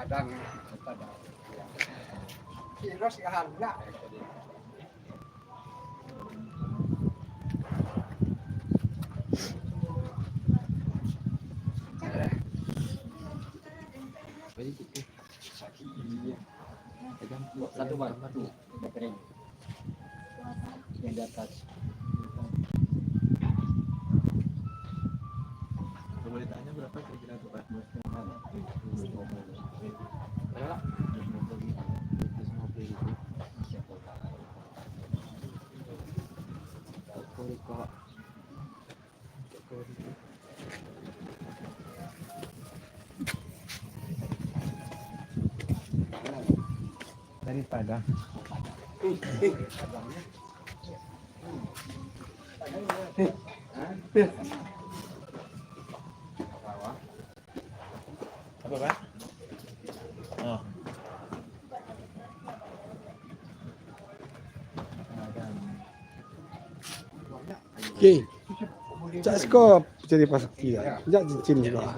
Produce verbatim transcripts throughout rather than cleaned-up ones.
Kadang, kadang. Virus ya, anak. Satu bar. Yang di atas. Kalau boleh tanya, berapa kira-kira tuh, Pak? Berapa? Dari Padang. Apa, Pak? Oh. Oke. Cak siko cari pasaki ya. Jak cincin juga.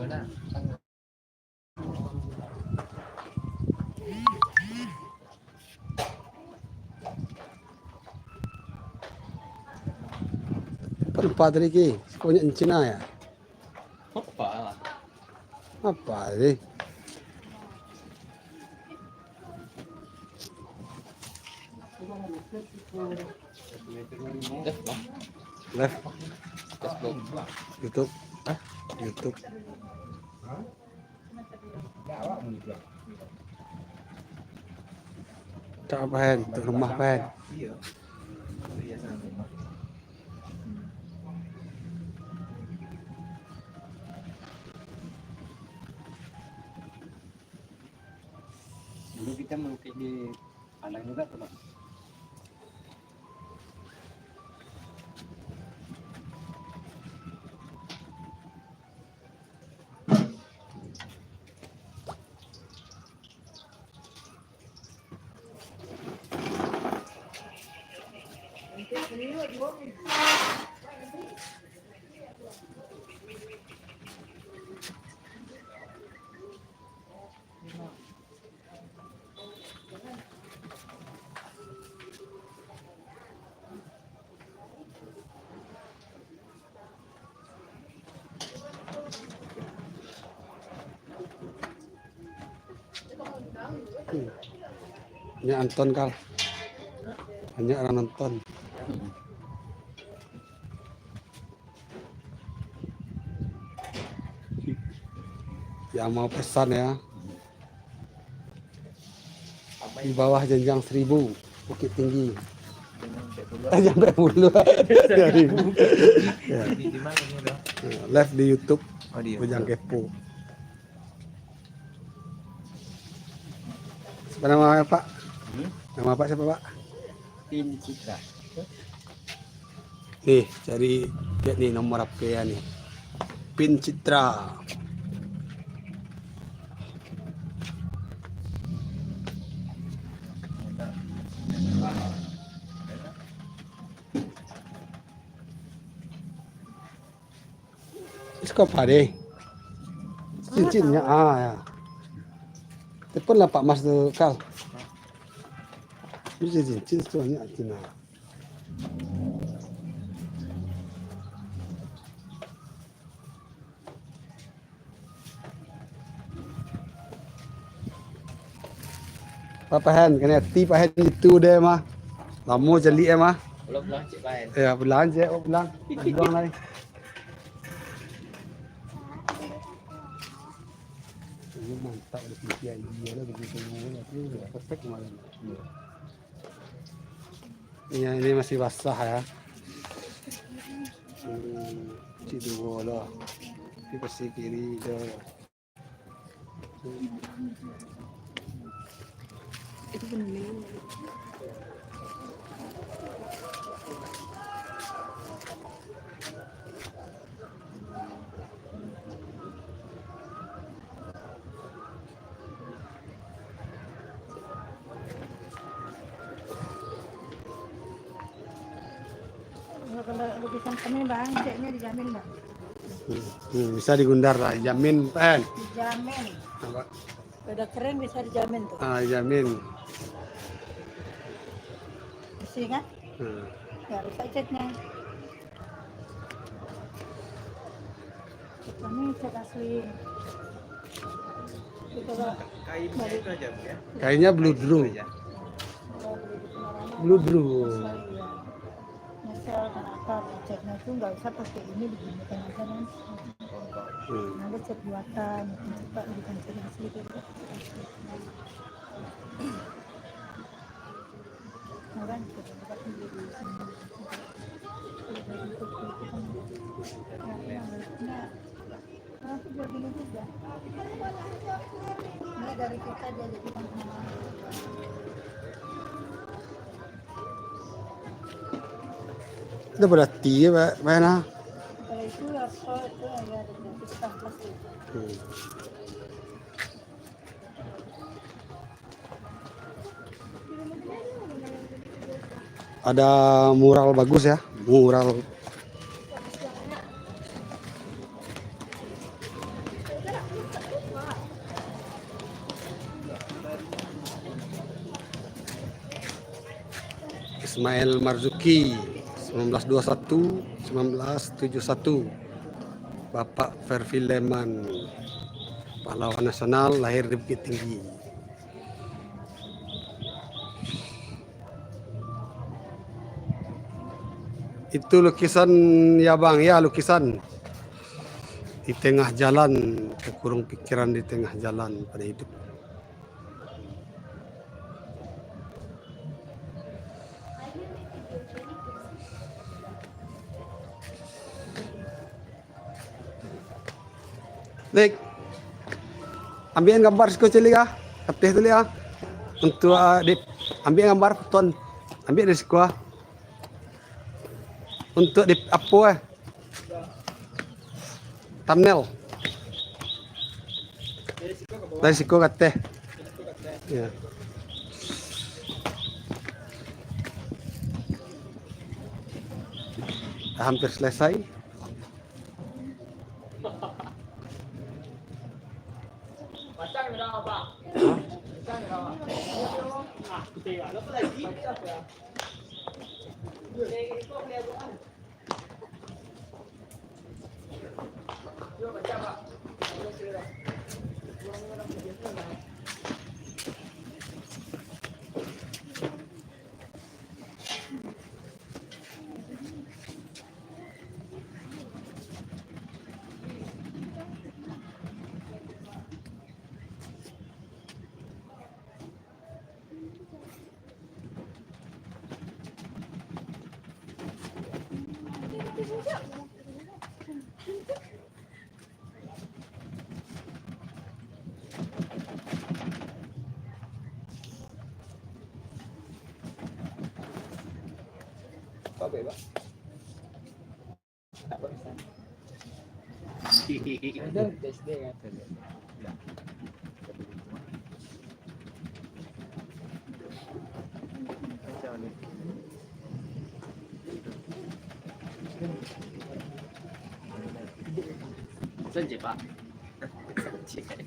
Empat tadi ki, sebanyak cincin ya. Apa? Apa sih? Live, Bang. Live. Facebook. YouTube. Hah? YouTube. Tak apa, Hen. Untuk rumah, Hen. Dulu kita melukis di Padang juga tuh, Bang. Banyak nonton, Kal. Banyak orang nonton. Yang mau pesan ya. Di bawah janjang seribu, Bukittinggi. Janjang empat puluh. Seribu. Ya. Ya, live di YouTube. Oh, di YouTube. Bujang Kepo. Siapa nama Pak? Hmm? Nama Pak siapa, Pak? Pin Citra. Nih, cari lihat nih nomor H P ya nih. Pin Citra. Siko apa deh? Cincinnyo, ah, ya. Telepon lah Pak Mas tu, Kal. Ini cincin tu banyak Cina. Papahan, kena hati pahan itu deh mah. Lamo caliak eh mah. Pulang-pulang cek pahan. Ya, pulang cek, oh, pulang. Pulang lai. Ini mantap, ada pikiran dia lah, begitu semua, tapi udah perfect kemarin. Ini, ini masih basah ya. Hmm, cik dua lah. Ini pasti kiri dah. Kalau lukisan kami, Bang, ceknya dijamin, Bang. Hmm, hmm, bisa digundar lah, dijamin, kan? Dijamin. Nampak? Udah keren bisa dijamin tuh. Ah, jamin. Bersih kan? Hmm. Nggak rusak catnya. Ini cat asli. Kita Kainnya balik. Itu aja, Bu, ya? Kainnya Bludru. Itu aja. Bludru. Asli, ya. Misal, kenapa catnya tuh nggak usah pakai ini, diginikan aja, kan? Hmm. Ada cat buatan, cepat bukan cat asli gitu. Orang cepat bukan. Nah, aku buat gini juga. Ini dari kita dia jadi teman-teman. Itu berarti ya, Pak, Pak Yana? Kalau itu apa itu ya, ada berarti kita pasti. Hmm. Ada mural bagus ya, mural. Ismail Marzuki, sembilan belas dua satu, sembilan belas tujuh satu. Bapak Ferfileman, pahlawan nasional, lahir di Bukittinggi. Itu lukisan ya, Bang, ya, lukisan. Di tengah jalan, terkurung pikiran di tengah jalan pada hidup. Lik. Ambiakan gambar siko cilik ah. Kateh tu liak ah. Untuk, ah, di, ambiak gambar foton. Ambiak dari siko ah. Untuk di apo eh? Thumbnail. Dari siko kateh. Ya. Hampir selesai. Sanjay, Pak. Sanjay.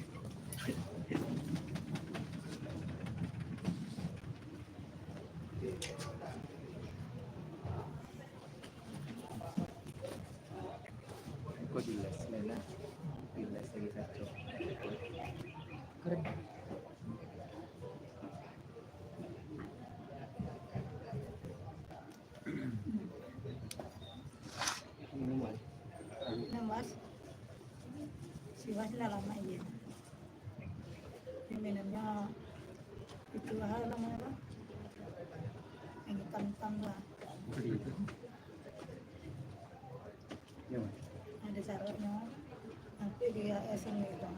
Kok jelas, Nana? Jelas lagi kacau. Keren. Nah, Mas. Si Mas lah lama iya. Ini minumnya itu lah namanya apa? Yang hitam-hitam lah. Ada syaratnya. Nanti dia S M itu.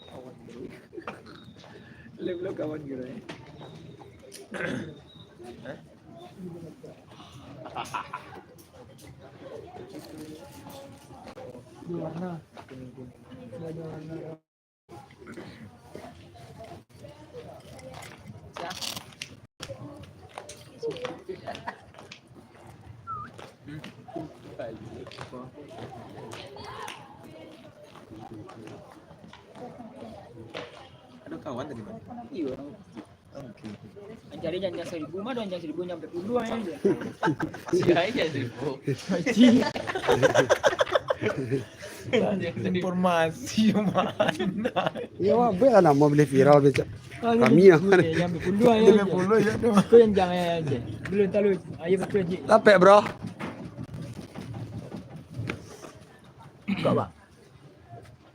Kawan dulu. Belum, belum kawan dulu, eh. Hah? Dua warna. Dua warna. Kawan tadi, Bang? Iyo, orang masjid. Oke. Jadi janjian seribu mah, janjian seribu nyampe puluh aja. Masih aja seribu. Informasi mana? Ya, wah, buat lah nama boleh viral becak. Kami yang Nyampe puluh aja. Lima puluh ya tu. Kau yang jangan aja. Belum tahu. Ayo betul je. Lapek, bro. Kau, Bang.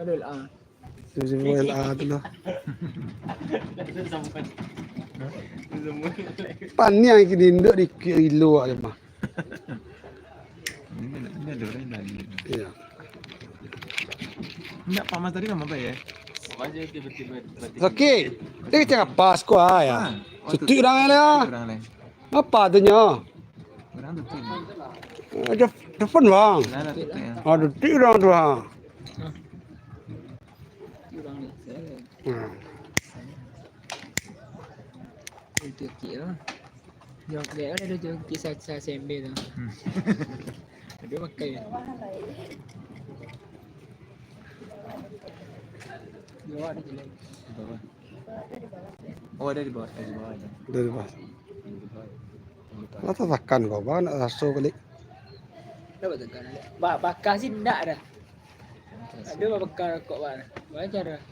Aduh, ah. Tujuh L A tu lah. Pan ni yang kini induk di kilo aja mah. Ini ada, ini ada orang yang tadi. Iya. Enggak, Pak Mas tadi nama apa ya? Apa aja tiba-tiba berarti Sakit. Dia kecil apa sekolah ya? Ah, oh, Cuti orang ni lah. Orang lain. Apa tu nyo? Orang tu tu. Ada telepon bang. Nah, ada tu ya. Ada ti orang tu ha. Kurang ni. Hmm. Itu kira. Yang dia ada tu kisah kisah sembe tu. Dia pakai. Dia ada jelek. Di bawah. Oh, ada di bawah, ada di bawah ada. Dari bawah. Di bawah. Lah tatakan kau bang nak raso balik. Dah batakan. Ba bakar sih ndak dah. Ada ba bakar rokok bang. Wajar dah.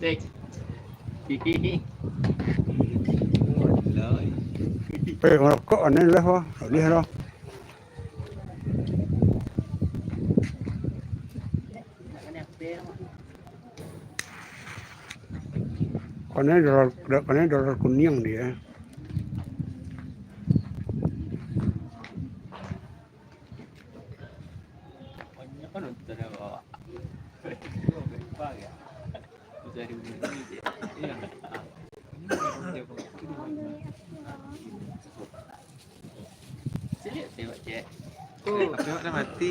Sik. Hihihi. Eh, merokok aneh lah wah. Tak boleh lah. Kau ni dolar, kau ni dolar kuning dia. Cek, tengok cek. Tapi awak dah mati.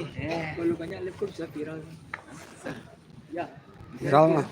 Kalau banyak lekor bisa viral. Ya. Viral lah.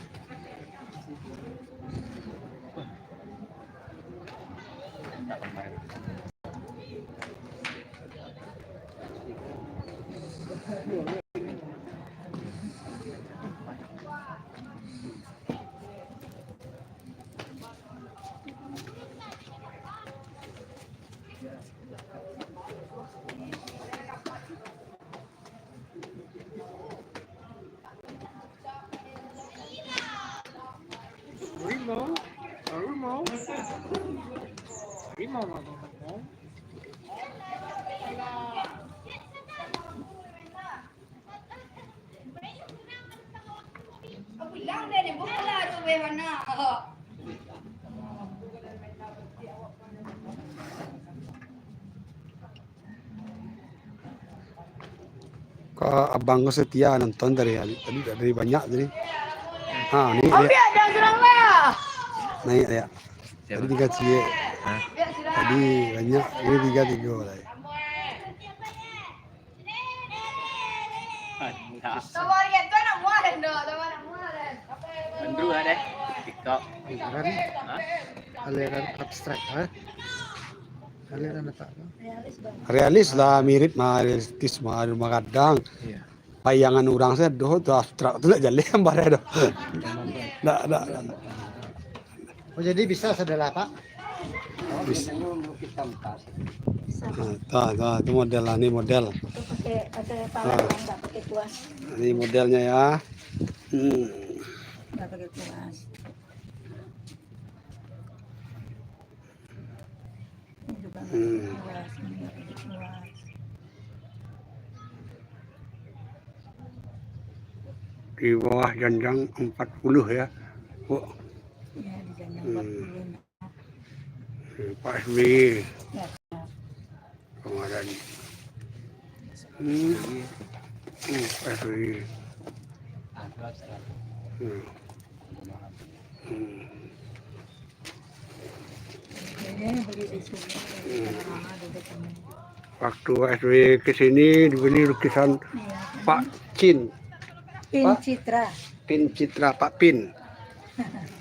Rimau, rimau, rimau, rimau. Kau abang kau setia nonton dari tadi, dari banyak tadi. Ha, ni dia. Ambil ada surang lah. Naik dia. Tadi tiga ciek. Hah? Tadi banyak. Ini tiga tiga lah. Mantap. Tawari itu anak muaran doh, tawari anak muaran. Andrew ada. TikTok. Aliran, aliran abstrak, ha? Aliran apa? Realis lah, mirip mah, realistis mah, rumah gadang. Iya. Bayangan orang saya doh tu abstrak tu nak jalan barang doh. Ndak, ndak, ndak. Oh, jadi bisa saudara, Pak? Bis. Ha, tah, tah, itu model lah, ni model. Itu pakai pakai pala, nggak pakai kuas. Ini modelnya ya. Hmm. Nggak pakai kuas. Ini juga nggak Hmm. pakai kuas, ini nggak pakai kuas. Di bawah janjang empat puluh ya. Oh, Ya, di janjang Hmm. empat puluh. Pak S B Y Ya. kemarin. Hmm. Hmm, Pak S B Y. Hmm. Hmm. Ini beli di sini. Lama-lama duduk ini. Waktu S B Y ke sini dibeli lukisan Pak Cin, Pin Pak? Citra. Pin Citra, Pak Pin.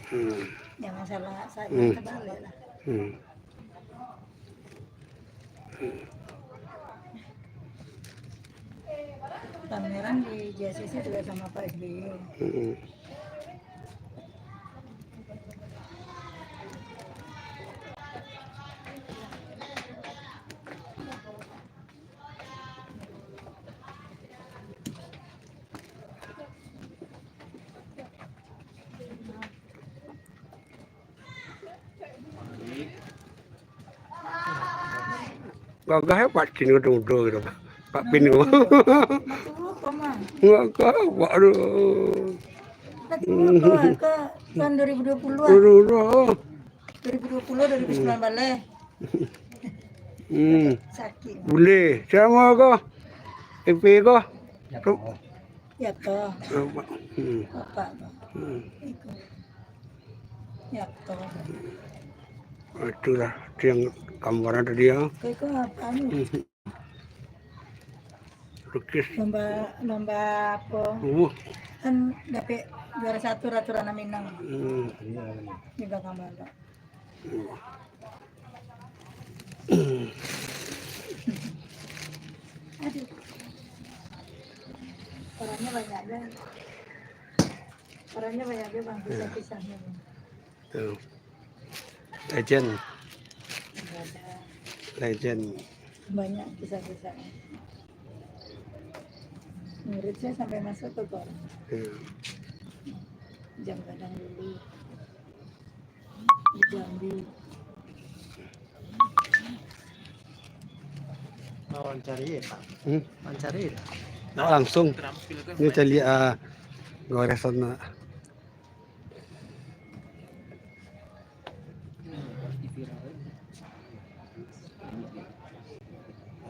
Hmm. Jangan salah saja Hmm. terbalik lah. Hmm. Pameran di J C C juga sama Pak S B Y. Mm-mm. Gagah hebat Cino tu mudo gitu. Pak Pin tu. Gagah hebat tu. Tahun dua ribu dua puluh ah. Dua ribu dua puluh, dua ribu sembilan belas. Hmm. Sakit. Boleh. Sama ko? F P ko? Ya, toh. Hmm. Bapak ko. Hmm. Iko. Ya, toh. Ah, itulah, itu yang gambaran tadi, ya. Iko, iko apa ni? Hmm. Lukis. Lomba, lomba apa? Uh. Kan dapek juara satu Ratu Ranah Minang. Hmm. Di belakang banda. Aduh. Orangnya banyak aja. Orangnya banyak aja, Bang, kisah-kisahnya, Bang. Tuh. Legend. Ada. Legend. Banyak kisah-kisahnya. Murid saya sampai masuk ke Koran. Iya. Jam gadang dulu. Di Jambi. Wawancari ya, Pak? Hmm? Wawancari ya? Nah, langsung. Ini cari, ah, goresan, ah.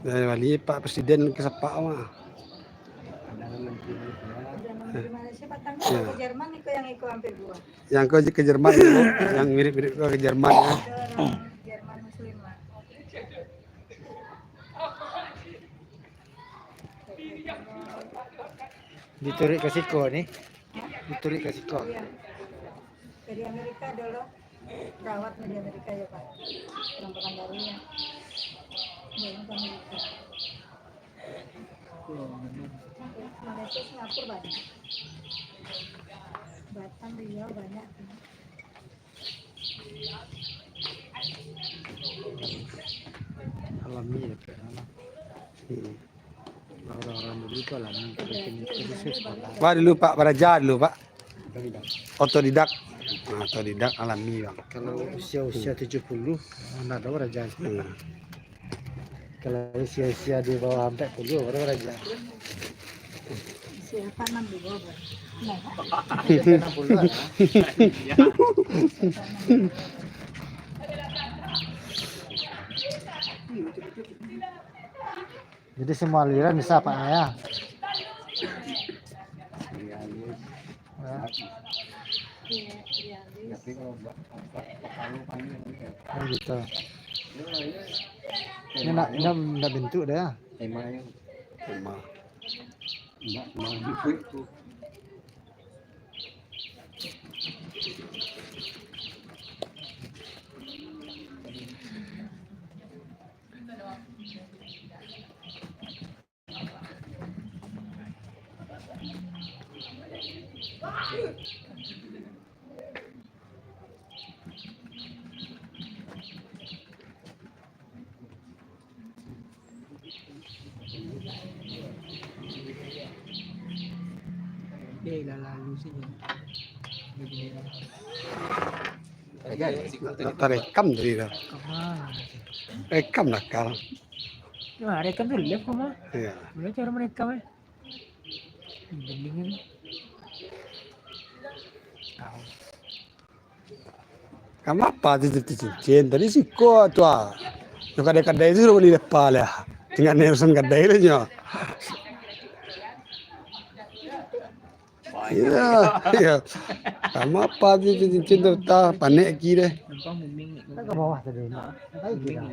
Dari wali Pak Presiden ke sepak mah. Perdana Menteri Malaysia. Perdana Menteri Malaysia, Pak, tangga ke Jerman, iko yang iko hampir dua. Yang ko ke Jerman, yang mirip-mirip ko ke Jerman, ya. Ada orang Jerman Muslim, Pak. Dituruik ka siko ni. Dituruik ka siko. Iya. Dari Amerika dulu. Perawatnya di Amerika ya, Pak. Penampakan barunya. Dari Amerika. Malaysia, Singapura banyak. Batam, Riau banyak. Alami ya, Pak. Hmm. Orang-orang dulu tu alami. Kita kini, kita kini sekolah. Wah, dulu, Pak, baraja dulu, Pak. Otodidak. Otodidak. Nah, otodidak alami, Bang. Kalau usia-usia tujuh puluh, ndak ada baraja. Hmm. Kalau usia-usia di bawah empat puluh, baru baraja. Usia apa, enam puluh, Bang? Nah. Enam puluh lah. Jadi semua aliran bisa, Pak, ya? Ya. Oh, gitu. Ini nak, ini nak bentuk dah, ya? Tema. Eh, lah lalu sini. Tarekam tadi tu. Rekam ah. Rekam lah kau. Nah, rekam tu live kau mah. Iya. Boleh cara merekam, eh. Bening ni. Tahu. Kama apa tu, tu, tu cincin? Tadi siko tu ah. Nyo kadai-kadai tu sudah bali depa lah. Tingga nan urusan kadai lah nyo. Iya, iya. Kama apa tu, tu cincin tu, tah, panek ki deh. Nampak muming ni. Ka bawah tadi, nak. Naik ki dah.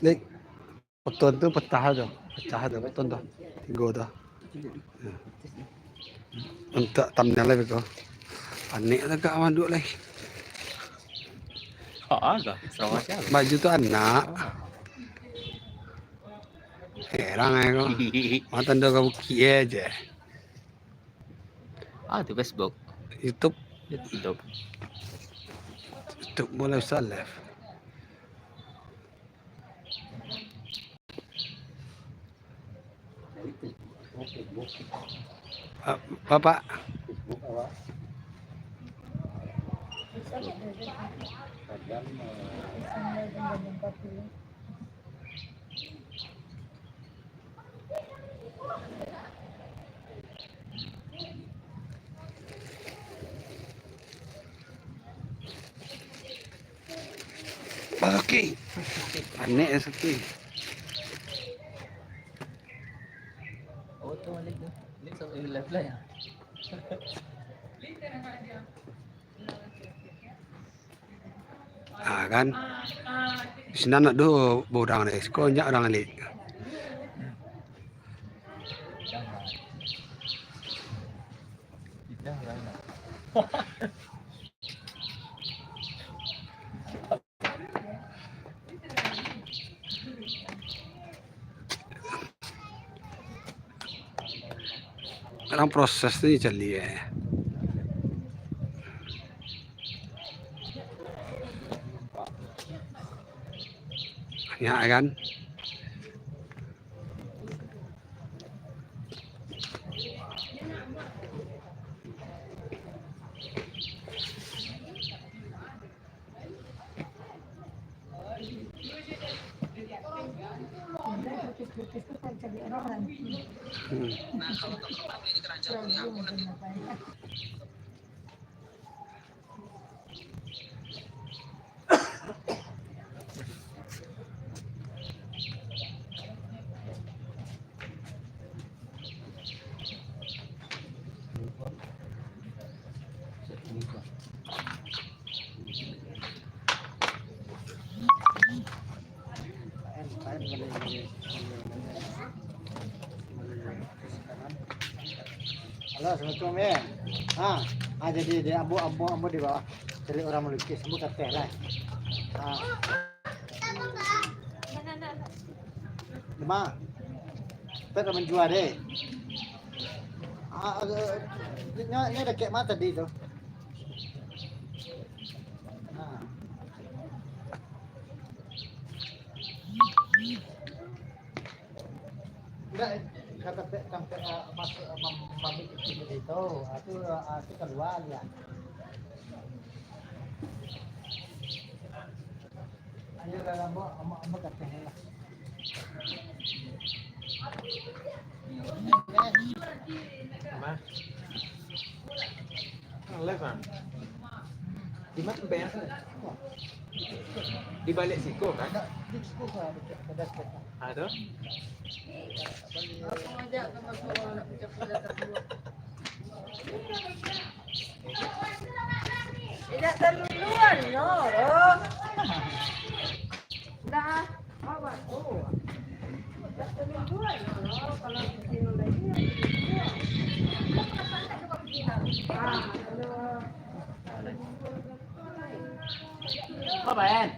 Lik, foto tu pecah tu, pecah tu foto tu. Tigo tu. Ya. Untuk thumbnail lah tu. Panik lah kak manduk lai. Ha, agak. Sama siapa? Baju tu anak. Heran aku. Mata dah kau bukit aja. Ah, tu Facebook. YouTube. YouTube. YouTube boleh usah live. Ah, Bapak. Oke. Panik ya, sepi. Oh, tu balik tu. Ni sama live lah ya. Ah, kan? Di sini anak tu berang deh. Siko nyak urang alik. Kadang proses tu caliak, eh. Banyak, kan? Hmm. Halo, assalamualaikum, ya. Ha, ha, jadi, jadi, ambo, ambo, ambo di bawah. Cari orang melukis, ambo ka ateh lah. Ha. Dima. Pet lah manjua deh. Ha, nyo, nyo dakek ma tadi tu? Ha. Indak, ka tampek, tampek, ah, masuk, ah, mam-, mambik kecil tadi tu. Ah, tu, ah, tu kalua liak. Ayo, lah, ambo, ambo, ambo ka ateh lah. Live, ah. Di ma tampek? Di baliak siko, kan? Di siko, kan, dekat pedas, kan. Ah, tu? Tidak terlaluan, no, bro. Dah. Apa, En?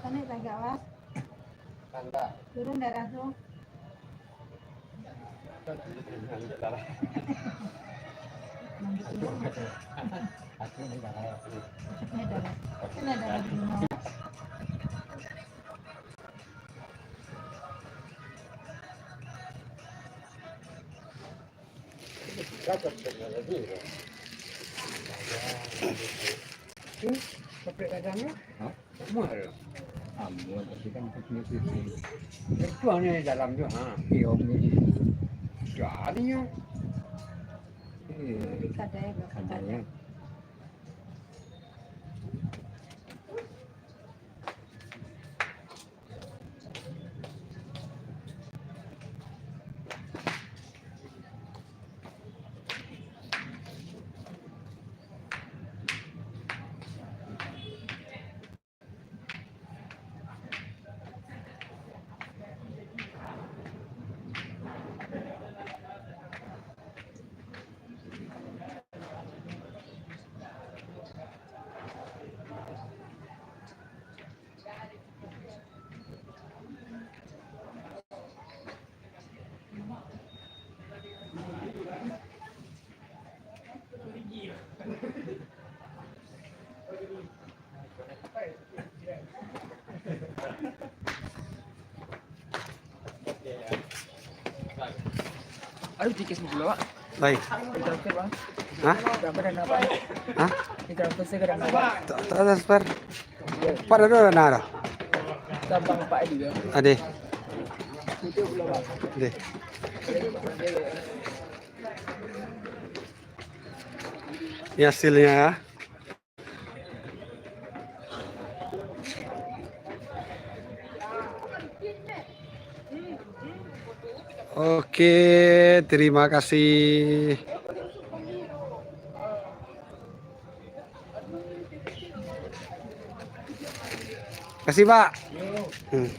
Naik tagak, Mas. Turun darah tu. Naik darah. Naik darah. Hmm, sampai kadangnya. Hah? Muat. Ah, muat, tapi kan itu punya sisi. Itu hanya di dalam tu, ha. Iya, punya sisi. Jadinya. Iya. Kadangnya. Kadangnya. Aduh, tikas pulo, Pak. Baik. Ditransfer, Bang. Hah? Berapa dana, Pak? Hah? Ditransfer saya ke dana, Pak. Tak, tak transfer. Pak ada dana dah? Gampang, Pak, juga. Ade. Itu pulo, Pak. Ade. Ini hasilnya, ya. Oke, terima kasih. Kasih, Pak. Hmm.